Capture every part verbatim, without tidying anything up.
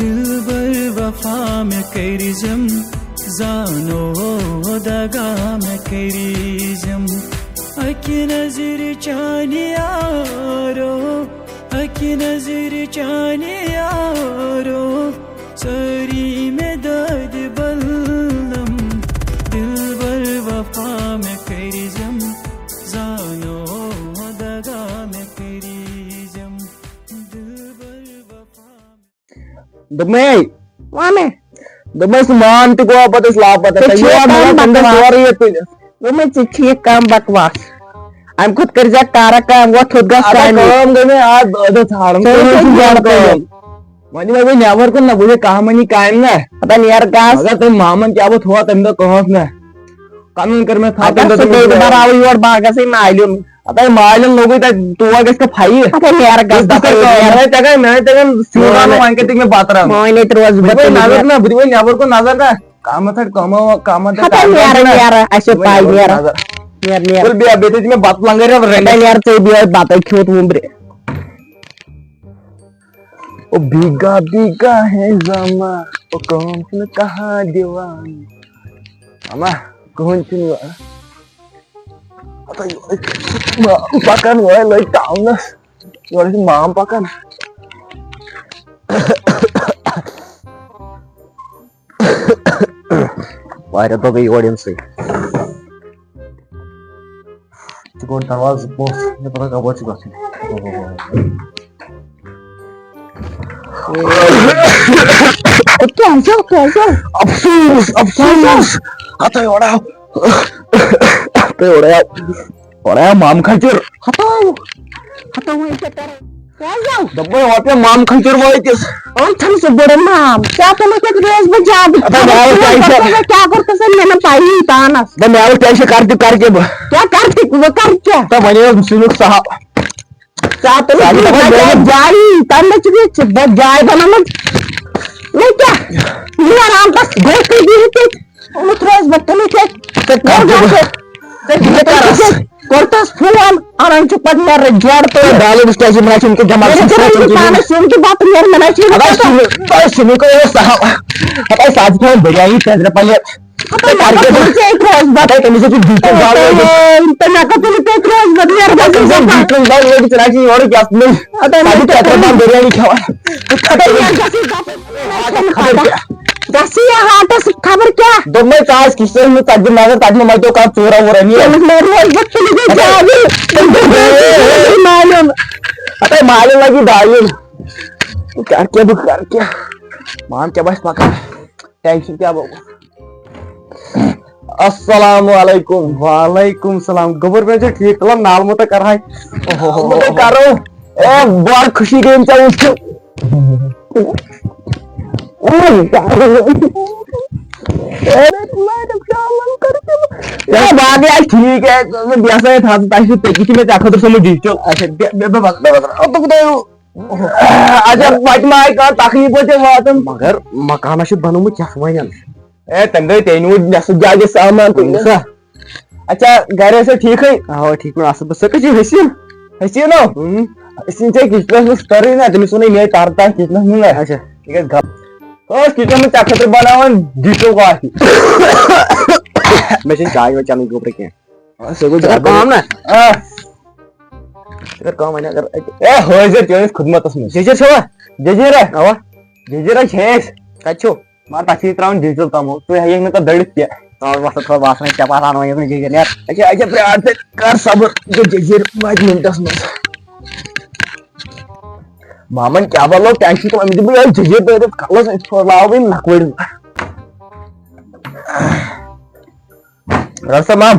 دلبر وفا مےٚ کٔرزم، زانو دگا مےٚ کٔرزم۔ اکہِ نظرِ چانہِ یارو، اکہِ نظرِ چانہِ یارو، سٲری مےٚ دٲدِ بلم۔ دلبر وفا مےٚ کٔرزم، زانو دگا مےٚ کٔرزم۔ دلبر وفا دوٚپمَے، وَنہٕ۔ دوٚپمَس، مان تہِ گوٚو پَتہٕ أسۍ لاپَتہ۔ ژےٚ تۄہہِ چھُ یِوان کَم مگر تَمہِ دۄہ بکواس۔ سورُے یہِ تُلِتھ۔ دوٚپمَے، ژےٚ چھِ یہِ کَم بکواس۔ اَمہِ کھۄتہٕ کٔرۍ زِ کارا کٲم، وۄتھ تھوٚد گژھ اَدٕ کامہِ۔ کٲم گٔے مےٚ اَتھ دۄدَس ہارَن۔ ژےٚ کٲم چھُے چھِ زیادٕ زیادٕ کٲم۔ کٲم۔ وۄنۍ دِمَے بہٕ نٮ۪بَر کُن نہ، بہٕ چھُس کانٛہہ مَنی کامہِ نہ۔ ہَتا نیر گژھ۔ مگر تٔمۍ مامَن کیٛاہ بہٕ تھوٚو تَمہِ دۄہ کٲنٛس نہ۔ کَنُن کٔر مےٚ تھپھ اَدٕ تَمہِ دۄہ سُہ تٔمِس بیٚیہِ دۄہ۔ بَراوٕے یور باغَسٕے مالیُن۔ ہَتا یہِ مالٮ۪ن لوٚگُے تَتہِ تور گژھِ کھا پھَیہِ۔ ہَتا نیر گژھ بہٕ کَرٕ دَپَے کٲم، نیر۔ مےٚ نَے تَگان، مےٚ نَے تَگان سیُن مےٚ رَنُن، نَے وۄنۍ کَتہِ تَگہِ مےٚ بَتہٕ رَنُن؟ وۄنۍ ییٚتہِ روزٕ بہٕ بہٕ دِمَے تٔمِس نظر یَتھ۔ نہ، بہٕ دِمَے نٮ۪بَر کُن نظر نہ۔ کَمَتھ ہَٹہِ کٲمہ، کَمَتھ ہَتھ کَمَتھ نیر، کَمَتھ نیر، اَسہِ چھِ بہٕ پَے، نٮ۪بَر نیر۔ نظر۔ نیر، نیر۔ تُل بیٚہہ، بیٚیہِ تھٲیزِ مےٚ بَتہٕ لَنٛگَر یَتھ ہَتھ رٔنِتھ۔ نیر، ژٕ بیٚہہ، بَتَے کھیوٚوُت وُمبرِ۔ او بیگا بیگا ہے زما، او کٲم چھُنہٕ کانٛہہ دِوان۔ اما، کٕہٕنۍ چھُنہٕ یِوان۔ ہَتا یورٕ چھُ مام پَکان، یورٕ لٔگۍ ٹاونَس۔ یورٕ چھُ مام پَکان۔ واریاہ دۄہ گٔے یور یِنسٕے۔ ژٕ گوٚو دروازٕ پوٚژھ، مےٚ پَتہ کَپٲرۍ چھُ گژھُن۔ کیٛاہ چھُ؟ کیٛاہ چھُ؟ افسوس، افسوس۔ ہَتَے وڑا۔ ہَتَے وڑا۔ وڑا مام کھچُر۔ ہَتَو۔ ہَتَو وۄنۍ کیٛاہ کَرو؟ کیٛازِ آو؟ دَپَے، وۄنۍ پیٚو مام کھچُر وٲتِس۔ وۄنۍ چھَنہٕ سُہ بُرٕ مام۔ کیٛاہ تِمَن کیٛاہ درٛٲس بہٕ زیادٕ؟ اَدٕ مےٚ آو ٹٮ۪نشَن۔ کیٛاہ کوٚر تَتھ سۭتۍ؟ مےٚ نہٕ پَیی پانَس۔ دَپ مےٚ آو ٹٮ۪نشَن، کَر تہِ کَر کیٛاہ بہٕ؟ کیٛاہ کَر تہِ بہٕ کَرٕ کیٛاہ؟ دَپ وۄنۍ اوس سُنیُک سہل۔ ژےٚ تُلُتھ سُہ آسہِ دَپان بَجاے میٛٲنۍ۔ جایی، تَمہِ دۄہ چھُکھ یہِ ژٕ بَ-، جاے بَنٲومٕژ۔ مےٚ کیٛاہ؟ یور آمتَس گوٚو تُہۍ بِہِتھ ییٚتہِ۔ اوٚنُتھ روزِ بہٕ تُلِتھ ییٚتہِ۔ ژٕ کَر مےٚ دِبہٕ؟ گژھِ، ژٕ یہِ کَر دِبہٕ؟ کوٚرتَس فون، اَنان چھُ پَتہٕ یورٕ جوڑٕ تُلِتھ۔ بالو بِس کیٛازِ یِم چھِ وٕنکٮ۪ن دٮ۪ماغ مےٚ چھُنہٕ چھُنہٕ سونٛچُن کِہیٖنۍ۔ پانَس سیُن تہِ بَتہٕ نیرِ، مےٚ نہ چھُ یہِ اَدٕ پَتہ۔ سُہ، تۄہہِ سُہ نہٕ کوٚر سہل۔ پَتہٕ آسہِ سادٕ تھاوان بِریانی ترٛےٚ ترٛےٚ پَلیٹ۔ تہٕ کَر کیٛاہ بہٕ؟ ژےٚ ترٛووُس بَتہٕ۔ تۄہہِ تٔمِس چھُ ڈِجٹَل باغ لٲگِتھ۔ تہٕ مےٚ کَتھ تُلِتھ تۄہہِ ترٛووُس بَتہٕ؟ مےٚ تٔمِس چھُ ڈِجٹَل باغ لٲگِتھ، ژٕ نہ چھِ یورٕ کیٛاہ تُلٕنۍ۔ اَدٕ ژٕ چھِ مےٚ ترٛےٚ ترٛےٚ بَتہٕ بِریانی کھٮ۪وان۔ اَدٕ مےٚ گژھِ دَپُن، خبر کیٛاہ۔ گژھِ یہِ ہاٹَس خبر کیٛاہ۔ دوٚپمَے ژٕ آس کِچنَس منٛز، ژَتجِو نظر، تَتہِ مہ مَتیو کانٛہہ ژوٗرا ووٗرا نیر۔ تٔمِس مہ روز بہٕ تُلِتھ یہِ جاوٕے۔ تٔمِس مہ روز بہٕ تُلِتھ یہِ مالیُن۔ اَدٕ مالیُن لَگہِ دالیُن۔ بہٕ کَرٕ کیٛاہ، بہٕ کَرٕ کیٛاہ۔ مان کیٛاہ باسہِ پَکان۔ ٹینشن کیٛاہ بہٕ۔ السلام علیکم۔ وعلیکم السلام۔ گوٚبُر، مےٚ چھُ ٹھیٖک، تُلان نالہٕ مۄتا کرہاے۔ اوہو۔ نالہٕ مۄتا کرو۔ اے، بڑ خوشی گٔے ژےٚ وٕچھِتھ۔ اے، باقٕے آسہِ ٹھیٖک، اے، ژٕ بیٚہہ سا ییٚتہِ، تھاو ژٕ تَتہِ سۭتۍ، تٔتی چھُ مےٚ ژےٚ خٲطرٕ سومُت ڈِجٹل۔ اچھا، بیٚہہ، بیٚہہ، بیٚہہ، بس، بیٚہہ، بس۔ او، تُکھ دٲیِو۔ اچھا، وَتہِ ما آیہِ کانٛہہ تکلیٖف وَتہِ واتُن؟ مگر مکانس چھُ بنومُت یتھ وۄنۍ۔ اے، تٔمۍ گٔے، تٔمۍ نیوٗ نٮ۪صٕف جایہِ سامان تُلنہِ۔ اچھا، گرِ ٲسِو ٹھیٖکھٕے؟ اوا، ٹھیٖک پٲٹھۍ، اصٕل پٲٹھۍ۔ سُہ کتہِ چھُ حسین؟ حسین ہو؟ اۭں۔ حسین چھے کچنس منٛز ترٕے نہ، تٔمِس ووٚنُے مے تر تام کچنس منٛز نہ۔ اچھا۔ یہِ گژھِ غلط۔ سُہ اوس کچنس منٛز ژےٚ خٲطرٕ بناوان ڈِٹو کافی۔ مےٚ چھِنہٕ چاے واے چٮ۪نٕچ گوٚبرا کینٛہہ۔ آ، سُہ گوٚو ژٕ کر زیادٕ۔ کٲم نا۔ آ۔ ژٕ کر کٲم وۄنۍ اگر اَتہِ۔ اے، حٲضِر چٲنِس خدمتس منٛز۔ جٔجیٖر چھوا؟ جٔجیٖرا؟ اوا۔ جٔجیٖرا چھِ أسۍ۔ کتہِ چھِو؟ مگر تَتھ چھِ یہِ ترٛاوُن ڈِجٹل تَمو۔ تُہۍ ہیٚیِو نہٕ تَتھ دٔڑِتھ کینٛہہ۔ تَوَے وۄتھ تھوڑا باسان، ژےٚ باسان وۄنۍ یِم جٔجیٖر نیر۔ اچھا، اچھا، پرٛار تیٚلہِ، کر صبر۔ جٔجیٖر واتہِ مِنٹس منٛز۔ مامن کیٛاہ بنوو ٹینشن تُل، أمِس دِمہٕ بہٕ یِہوٚے جٔجیٖر دٲرِتھ کلس، أمِس پھٔہلاوٕ بہٕ یِم نکھوڑِ۔ رَٹھ سا مام،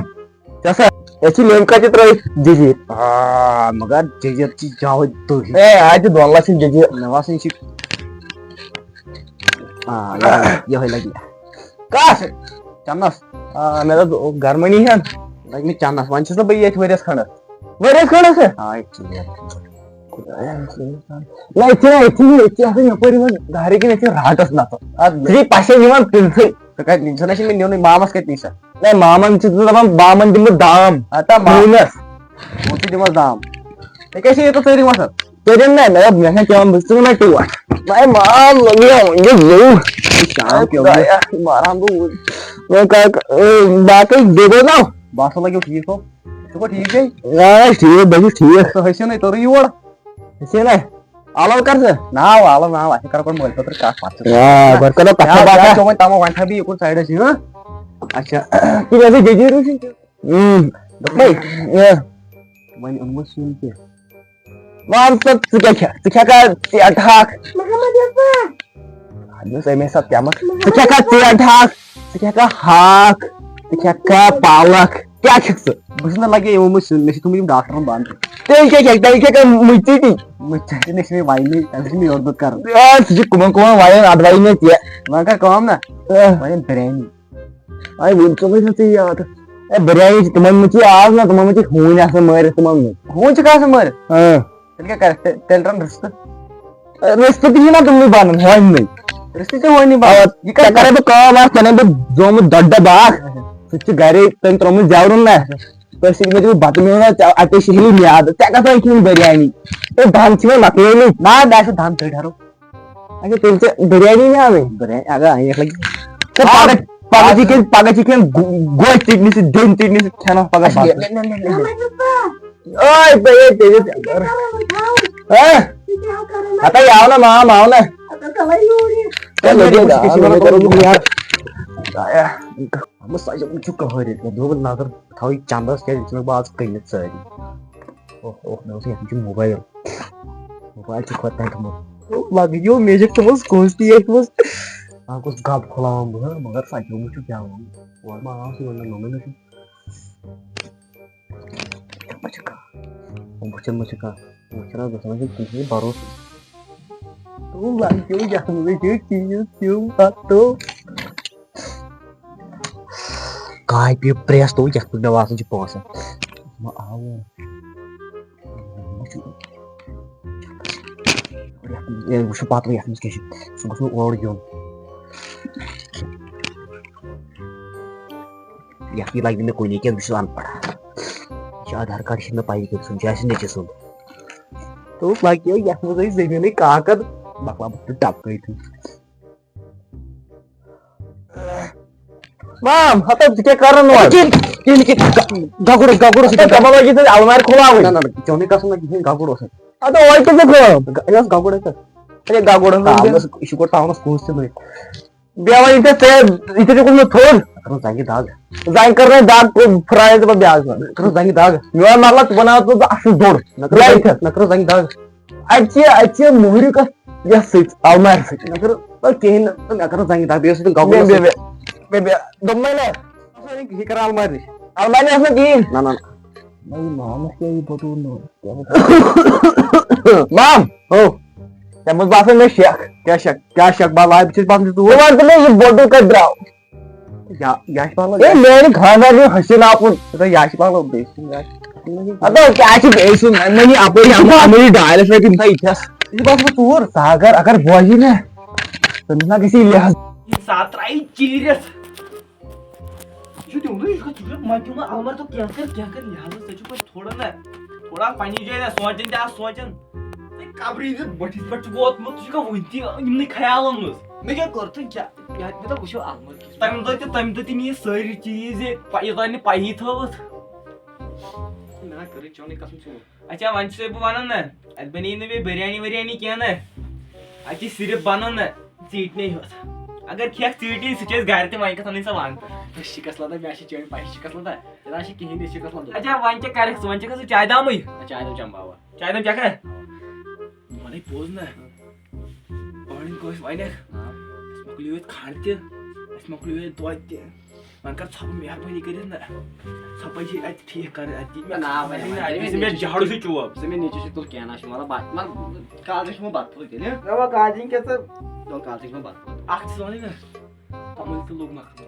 ژےٚ سا، أسۍ چھِ لیٚمۍ کَتہِ ترٛٲوِتھ جٔجیٖر۔ آ، مگر جٔجیٖر چھِ جاوٕد تُہۍ۔ اے، اَتہِ دۄن لَچھَن جٔجیٖر۔ مےٚ باسان یہِ چھِ، آ، یِہوٚے، یِہوٚے لَگہِ۔ کَس؟ چَنَس۔ آ، مےٚ دوٚپ، گَرمٲنی ہَن۔ لَگہِ مےٚ چَنَس، وۄنۍ چھُس نہٕ بہٕ ییٚتہِ ؤرِیَس کھنٛڈَس۔ ؤرِیَس کھنٛڈَس ہا؟ آ، ییٚتہِ چھِ یہِ۔ خۄدایا، أمِس چھِ ییٚتہِ چھِ آسان یَپٲرۍ یِوان دارِ کِنۍ، أسۍ چھِ راٹَس نَژان۔ اَدٕ ژٕ چھِ پَشَن یِوان تِلسٕے۔ ژٕ کَتہِ نِکھ؟ ژٕ نہ چھِ مےٚ نیُنٕے، مامَس کَتہِ نِکھ ژٕ؟ نہ، مامَن چھِ ژٕ دَپان، مامَن دِمہٕ بہٕ دام۔ ہتا ما-، ہوٗنَس۔ وۄنۍ چھِ دِمَس دام۔ ژےٚ کیٛاہ چھِ یوٗتاہ ژٲرِتھ وَسان؟ کٔرِن نہ، مےٚ دوٚپ، مےٚ چھا کیٛاہ، بہٕ ژھٕنہٕ مےٚ ٹوٹھ۔ وۄنۍ مال لوٚگ مےٚ، وۄنۍ گوٚو زیوٗٹھ۔ شام کیٛاہ گوٚو؟ خۄدایا، مَران بہٕ وٕنۍ۔ وۄنۍ کَر، اے، باقٕے بیٚیہِ بوزناو؟ باسان لَگیو ٹھیٖک ہو؟ ژٕ چھُکھا ٹھیٖک چھے؟ آ، ٹھیٖک، بہٕ چھُس ٹھیٖک۔ ژٕ ٲسِو نَے، توٚرُے یور؟ أسۍ ہے نہ۔ آلو کر ژٕ؟ ناو آلو ناو، اَسہِ کَرو گۄڈٕ مٲلۍ پٲٹھۍ کَتھ، پَتہٕ چھُ آ، گۄڈٕ کَرو کَتھا کیٛاہ، باتھا۔ کیٛاہ چھُ وۄنۍ تَمام وۄنۍ تھاو بہٕ یہِ کُن سایڈَس یہِ، ہہ؟ اچھا، تُہۍ ٲسِو جٔجیٖر وٕچھِنۍ؟ اۭں۔ دوٚپمَے، یہِ۔ وۄنۍ اوٚنمُت سیُن تہِ۔ وَن سا، ژٕ کیٛاہ کھٮ۪کھ؟ ژٕ کھٮ۪کھا ژیٹہٕ ہاکھ؟ محمد یَپا۔ اَدٕ یُس اَمے ساتہٕ پٮ۪مَس۔ ژٕ کھٮ۪کھا ژیٹہٕ ہاکھ؟ ژٕ کھٮ۪کھا ہاکھ؟ ژٕ کھٮ۪کھا پالَکھ؟ کیٛاہ کھٮ۪کھ ژٕ؟ بہٕ چھُس نہٕ لَگے یِمو منٛز سیُن، مےٚ چھِ تھوٚمُت یِم ڈاکٹرَن بنٛد۔ تیٚلہِ کیٛاہ کھٮ۪کھ؟ تیٚلہِ کھٮ۪کھا مُجہِ ژیٚٹِنۍ؟ مُجہِ ژیٚٹِنۍ نہ چھِ مےٚ وَننٕے، تَمہِ سۭتۍ چھِ مےٚ یورٕ دۄد کَران۔ آ، ژٕ چھُکھ کٕمَن کٕمَن وَنان، اَدٕ وَنہِ مےٚ تہِ۔ وۄنۍ کَر کٲم نہ، آ۔ وۄنۍ اَن بِریانی۔ آے، وٕنۍ ژوٚلُے نہٕ ژےٚ یاد۔ اے، بِریانی چھِ تِمَن منٛز چھِ آز نہ، تِمَن منٛز چھِ ہوٗنۍ آسان مٲرِتھ تِمَن منٛز۔ ہوٗنۍ چھِکھ آسان مٲرِتھ؟ اۭں۔ تیٚلہِ کیٛاہ کَرَکھ؟ تیٚلہِ، تیٚلہِ رَن رِستہٕ۔ اے، رِستہٕ تہِ چھِنہ تِمنٕے بَنان، ہۄمنٕے۔ رِستہٕ تہِ ہۄمنٕے بَنان۔ آ، یہِ کَتہِ ژےٚ کَرَے بَنان؟ بہٕ کٲم، اَکھ ژےٚ اَنَے بہٕ زومُت دۄدٕ ڈَبہٕ اَکھ۔ اچھا۔ سُہ تہِ چھُ گَرے تٔمۍ ترٛوومُت زٮ۪ورُن نہ۔ اچھا۔ تۄہہِ سۭتۍ مےٚ دیُت بَتہٕ، مےٚ ووٚن، ژےٚ، اَتے چھِ ہیٚلہِ میٛادٕ، ژےٚ کَتھ آسہِ کھیوٚن بِریانی؟ اے، بَنٛد چھِ وۄنۍ مۄکلٲومٕتۍ۔ نہ، مےٚ آسہِ دَنٛد ژٔٹۍ ہَرو۔ اچھا، تیٚلہِ ژےٚ بِریانی نہٕ اَنٕنۍ؟ بِریانی، اَگر اَنہِ یَتھ لَگہِ۔ ژےٚ آ، پَگاہ، پَگاہ آ۔ چھِ کھیٚنۍ، پَگاہ چھِ کھیٚنۍ گُ-، گوجہِ ژِٹنہِ سۭتۍ، ڈوٗنۍ ژِٹنہِ سۭتۍ کھٮ۪نَس پَگاہ اچھا، بَتہٕ۔ نہ، نہ، نہ، نہ، نہ۔ اوے، بہٕ یے ژےٚ یُتھ۔ ہہ؟ ہَتا یہِ آو نہ، مام آو نہ۔ ہے، مےٚ دوٚپ، بہٕ چھُس یِوان، مےٚ کوٚرُن یار۔ آیا۔ اَمہٕ سَجَن چھُ کٕہٕرۍ، مےٚ دوٚپ، نظر تھاوٕے چَندَس، کیٛازِ یہِ ژھٕنَکھ بہٕ آز کٕنِتھ سٲری۔ اوہ، اوہ، مےٚ اوس یَتھ منٛز چھُ موبایِل۔ موبایِل چھُ خۄد تام تھوٚمُت۔ لَگیو میجِک تھوٚمُت کُس تہِ یَتھ منٛز۔ اَتھ گوٚژھ گَب کھُلاوُن بہٕ، ہہ، مگر سَجومُت چھُ کیٛاہ وَنُن۔ اورٕ ما آو سُہ، وۄنۍ نوٚمُے نہٕ چھُ۔ وٕچھِتھ ما چھِ کانٛہہ؟ وٕچھِتھ ما چھِ کانٛہہ؟ وٕچھِتھ حظ گژھان چھُنہٕ کِہیٖنۍ بَروسہٕ۔ تو لَگیو یَتھ منٛز چھُ چیٖز تِم پَتہٕ۔ کاپی پرٛٮ۪س تو یَتھ پٮ۪ٹھ مےٚ باسان چھِ پونٛسہٕ۔ ما آو۔ یَتھ منٛز، یہِ وٕچھُو پَتہٕ یَتھ منٛز کیٛاہ چھُ۔ سُہ گوٚژھ نہٕ اورٕ یُن۔ یَتھ یہِ لَگہِ نہٕ مےٚ کُنہِ کینٛہہ، بہٕ چھُس اَن پَڑھ۔ یہِ چھُ آدھار کارڈ، یہِ چھُنہٕ مےٚ پَیی کٔمۍ سُنٛد چھُ، آسہِ نیٚچوٗ سُنٛد۔ تو لَگہِ یَتھ منٛز أسۍ زٔمیٖنٕے کاکَد، مۄکلاو بہٕ تہٕ ٹَپکٲیتھٕے۔ مام، ہَتہ ژٕ کیٛاہ کَران اورٕ؟ کِہیٖنۍ، کِہیٖنۍ، کِہیٖنۍ، گَ-، گَگُر اوس، گَگُر اوس ہے، ییٚتٮ۪تھ۔ دَپان ٲسۍ یِتھ ٲسۍ اَلمارِ کھُلاوٕنۍ۔ نہ، نہ، نہ، چون نہٕ قسم نہ کِہیٖنۍ، گَگُر اوس اَتہِ۔ اَدٕ وۄنۍ کیٛاہ ژےٚ کٲم؟ گَ-، یہِ اوس گَگُر اَتہِ۔ ہے، گَگُر اوس نہٕ تاونَس، یہِ چھُ گۄڈٕ تاونَس کُس تہِ نہٕ۔ بیٚیہِ وۄنۍ ییٚتٮ۪تھ ژےٚ، ییٚتٮ۪تھ چھُ کوٚرمُت تھوٚد۔ مےٚ کٔرٕن زَنٛگہِ دَگ۔ زَنٛگہِ کٔر مےٚ دَگ، کوٚر پھٕراے ژےٚ پَتہٕ بیٛاکھ زَنٛگ۔ مےٚ کٔرٕن زَنٛگہِ دَگ۔ میون مطلب، ژٕ بَناو ژٕ اَصٕل دوٚر۔ مےٚ کٔرٕن زَنٛگہِ، مےٚ کٔرٕن زَنٛگہِ دَگ۔ اَتہِ چھِ، اَتہِ چھِ مُہرِ کَتھ یَتھ سۭتۍ، اَلمارِ سۭتۍ۔ مےٚ کٔرٕن، نہ، کِہیٖنۍ نہٕ، مےٚ کٔرٕن زَنٛگہِ دَگ، بیٚیہِ ٲسٕس نہٕ گَگُر بیٚیہِ، اوسُس۔ بیٚیہِ، بیٚیہِ، بیٚیہِ، بیٚیہِ، دوٚپمَے نہ۔ یہِ کَر اَلمارِ نِش۔ اَلمارِ نِش آسہِ نہٕ کِہیٖنۍ۔ نہ، نہ، نہ۔ نہ، یہِ مامَس کیٛاہ یہِ بَتوٗن نہٕ؟ مام۔ ہو۔ ژےٚ منٛز باسان مےٚ شَک۔ کیٛاہ شَک؟ کیٛاہ شَک؟ بہٕ لاے، بہٕ چھُس باسان ژٕ ژٕ ژوٗر۔ وَن تہٕ مےٚ، یہِ بوتل کَتہِ درٛاو؟ یا، یا چھِ پَلو، اے، یا میٛانہِ خانٛدارنہِ حسیٖن آپُن۔ چھِ، یا چھِ پَلو بیٚیہِ سُنٛد، یا چھِ۔ اَدٕ کیٛاہ چھِ بیٚیہِ سُنٛد؟ وۄنۍ یہِ اَپٲرۍ اَمہٕ، اَمہٕ یہِ ڈاے لَچھ رۄپیہِ، یِم تھاو یِتھَس۔ یہِ چھِ باسان ژوٗر۔ ساگر اگر بوزی نا، تٔمِس نا گژھی لحاظ۔ یہِ ساتھ ترٛایہِ چیٖرِتھ۔ یہِ چھُ تِمنٕے، یہِ چھُ، ژٕ چھُکھ مَنٛگہِ منٛز اَلمار تہٕ کینٛہہ کَر، کینٛہہ کَر، لحاظ ژےٚ چھُکھ وۄنۍ تھوڑا نہ، تھوڑا پنٛنہِ جایہِ نہ سونٛچان تہِ آز سونٛچان۔ ژٕ کَبرٕے یہِ بٔٹھِس پٮ۪ٹھ چھُکھ ووتمُت، ژٕ چھُکھ وٕنہِ تہِ یِمنٕے خیالَن منٛز۔ مےٚ کیٛاہ کوٚر تہٕ کیٛاہ؟ مےٚ، مےٚ دوٚپ وٕچھو اَلمار کِژھ۔ تَمہِ دۄہ تہِ، تَمہِ دۄہ تہِ نِیہِ سٲری چیٖز یہِ پَ-، یوٚتام نہٕ پَیی تھٲوٕتھ۔ مےٚ نا کٔرٕے چونٕے قسم ژوٗر۔ اچھا، وۄنۍ چھُسے بہٕ وَنان نہ، اَتہِ بَنے نہٕ بیٚیہِ بِریانی وِریانی کینٛہہ نہ۔ اَتہِ چھِ صرف بَنان نہ ژیٖٹنٕے یوت۔ اگر کھٮ۪کھ ژیٖٹِنۍ، سُہ چھِ أسۍ گَرِ تہِ، وۄنۍ کَتھ اَنٕنۍ سۄ وانہٕ پٮ۪ٹھ۔ شِکَس لَدا، مےٚ چھِ چٲنۍ پَیہِ شِکَس لَدا۔ یہِ نہ چھِ کِہیٖنۍ، یہِ شِکَس لَدا۔ اچھا، وۄنۍ کیٛاہ کَرَکھ ژٕ؟ وۄنۍ چھَکھ ژٕ چایہِ دامٕے؟ نہ، چایہِ دام چَمہٕ بہٕ اَوا۔ چایہِ دام چَکھا؟ وَنے پوٚز نہ۔ پَرٕنۍ کٲنٛسہِ وَنٮ۪کھ۔ اَسہِ مۄکلیو ییٚتہِ کھَنٛڈ تہِ، اَسہِ مۄکلیو ییٚتہِ دۄد تہِ۔ وۄنۍ کر ژھۄپہٕ مہربٲنی کٔرِتھ نہ۔ ژھۄپہٕ چھِ اَتہِ ٹھیٖک کَرٕنۍ، اَتہِ دِتھ مےٚ نا، وۄنۍ، وۄنۍ، اَتہِ دِژ مےٚ نیٚچوٗ چھُ، جھاڑو سۭتۍ چوب۔ ژٕ مےٚ نیٚچوٗ چھُ تُل کینٛہہ نہ چھُ، مطلب، بَتہٕ، مطلب، کالجہِ چھُ مےٚ بَتہٕ پھوٚل تیٚلہِ۔ مےٚ ووٚن کالجہِ کیٛاہ ژٕ؟ دوٚپُن کالجہِ چھُ مےٚ بَتہٕ پھوٚل۔ اَکھ چھِ وَنٕنۍ نہ، توٚمُل تہِ لوٚگ مۄکلُن۔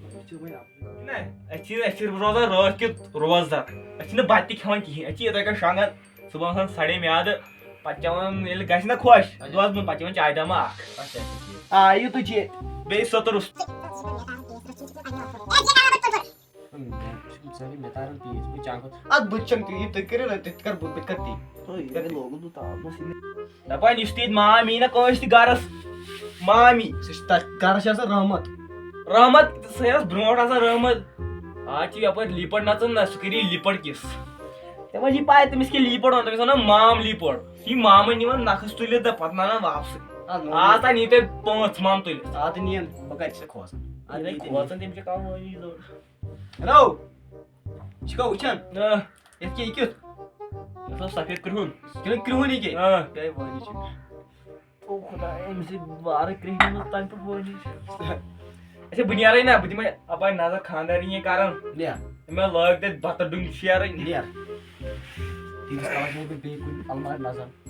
أسۍ چھِ وۄنۍ اَپٲرۍ۔ نہ، أسۍ چھِ، أسۍ چھِ روزان رٲتھ کیُتھ روزدار۔ أسۍ چھِنہٕ بَتہٕ تہِ کھٮ۪وان کِہیٖنۍ، أسۍ چھِ یِتھَے کٔنۍ شۄنٛگان۔ صُبحَس آسان سَڑے میٛادٕ، پَتہٕ چٮ۪وان ییٚلہِ گژھِ نہ خۄش، دۄہَس منٛز پَتہٕ چٮ۪وان چایہِ دامہ اَکھ۔ اچھا، اچھا، ٹھیٖک۔ آ، یُتُے چھُ ییٚتہِ۔ بیٚیہِ سۄ تہٕ روٚس۔ سٲری مےٚ تارَن پیٖس، بہٕ چَمہٕ۔ اَدٕ بہٕ تہِ چَمہٕ تی، یہِ تُہۍ کٔرِو نہ، تُہۍ تہِ کَر بہٕ، بہٕ تہِ کَرٕ تی۔ تُہۍ کٔرِو۔ لوگُس بہٕ تاپَس یہِ۔ دَپان یُس تہِ ییٚتہِ مام یی نہ کٲنٛسہِ تہِ گَرَس، مام یی۔ سُہ چھُ تَتھ گَرَس چھِ آسان رحمت۔ رحمت، سُہ ٲس برونٛٹھ آسان رحمت۔ آز چھِ یَپٲرۍ لیٖپَڑ نَژان نہ، سُہ کٔرِو لیٖپَڑ کِس۔ تٔمِس چھِ پَے تٔمِس کیٛاہ لیٖپَڑ وَنان، تٔمِس وَنان مام لیٖپَڑ۔ یہِ مامَن نِوان نَکھَس تُلِتھ تہٕ پَتہٕ نَنان واپسٕے۔ آ، نو۔ آز تام نی تۄہہِ پانٛژھ مام تُلِتھ۔ آ، تہٕ نِیَن، بہٕ کَتہِ چھُسَکھ کھوژان؟ آ، ییٚلہِ نِیَن۔ کھوژان تٔمِس چھِ کَم وٲنی ضوٚرَتھ۔ ہیلو، یہِ چھُکھا وٕچھان؟ آ۔ یَتھ کیٛاہ، یہِ کیُتھ؟ یہِ اوس سفید کرٛہُن۔ کِنہٕ کرٛہُن یہِ کیٛاہ؟ آ۔ یہِ وٲنی چھِ۔ او خۄدایا، أمِس ہے وارٕ کرٛہنہِ منٛز تَمہِ پٮ۪ٹھ وٲنی چھِ۔ اچھا، بہٕ نیرَے نہ، بہٕ دِمَے اَپارِ نظر، خانٛدارِنۍ یے کَرَن۔ نیر۔ مےٚ لٲگۍ تَتہِ بَتہٕ ڈوٗنۍ شیرٕنۍ۔ نیر۔ تیٖتِس کالَس دِمہٕ بہٕ بیٚیہِ کُنہِ اَلمارِ نظر۔